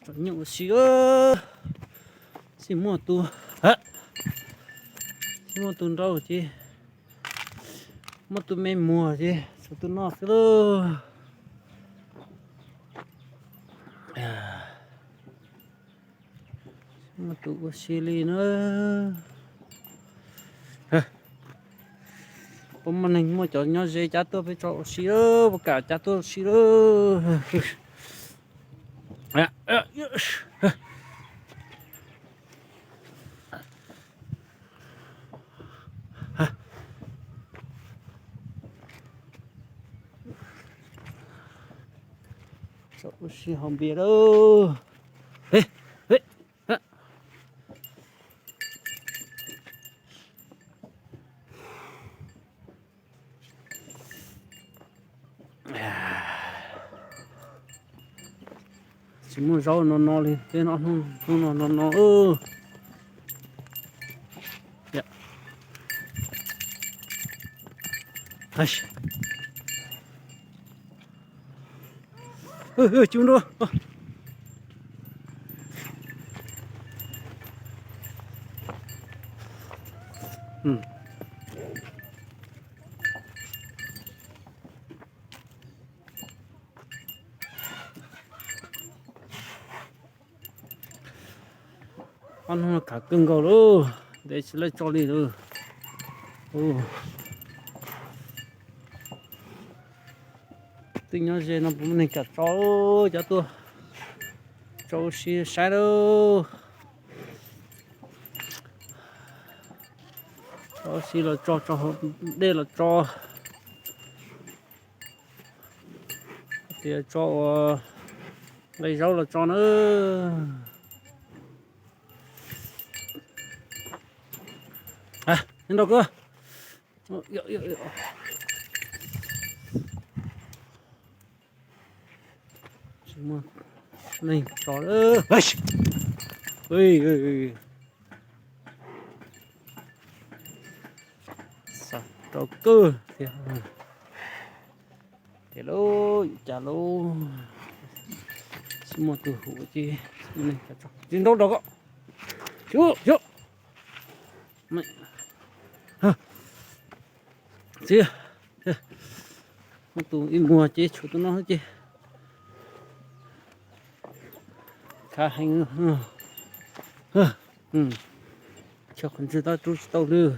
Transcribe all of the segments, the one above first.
Tsom nyuj ua si, xij muaj tus, xij muaj tus nrau ces, muaj tus me muag ces tshuav tus no xwb lauj. Muaj tus ua si li na. Puas muaj neeg muaj cov nyob ze cab tuaj peb tso ua si, puas kam cab tuaj ua si lawm. Tso ua si haus npias lauj. Tsis muaj zaub no no li, peb no hnub no no no. Cub nrua. Ob hnub no kav kawg nkaus lauj, ntev tsis laij tso li lauj. Twb nyob ze no puas muaj neeg kam tso, cab tuaj tso ua si saib lauj. Tso ua si los tso, tso hauv dej los tso, tias tso ua nqaij zaub los tso na. Nrau koj. Tsis muaj neeg tso. Xav rau kawg tiag. Tiag lauj, yuav cas lauj. Tsis muaj tus hum ces tsis muaj neeg tso. Tsis nrau nrog koj. Xyuv, xyuv. Txiv, muaj tus ib muag ces tshuav tus no ces. Khav heev. Chaw qhov ntswg tab rub tsis tau lawm.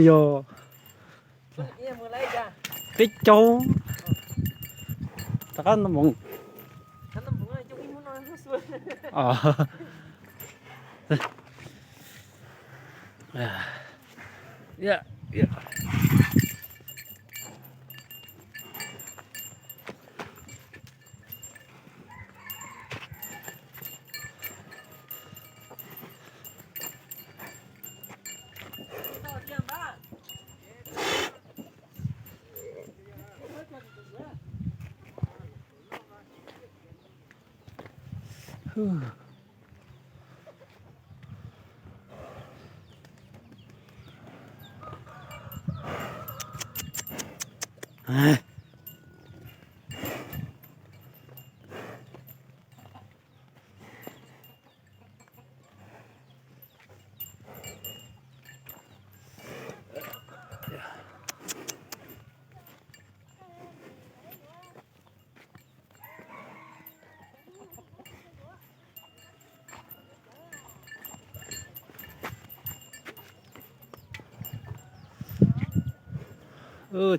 Yog peb caug. Rov qab nta npoov.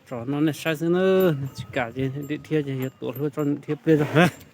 Tsom no nej saib xwb na, tsis kam ces dim dhia ces yuav tuav hlua tso dim dhia pliag zog.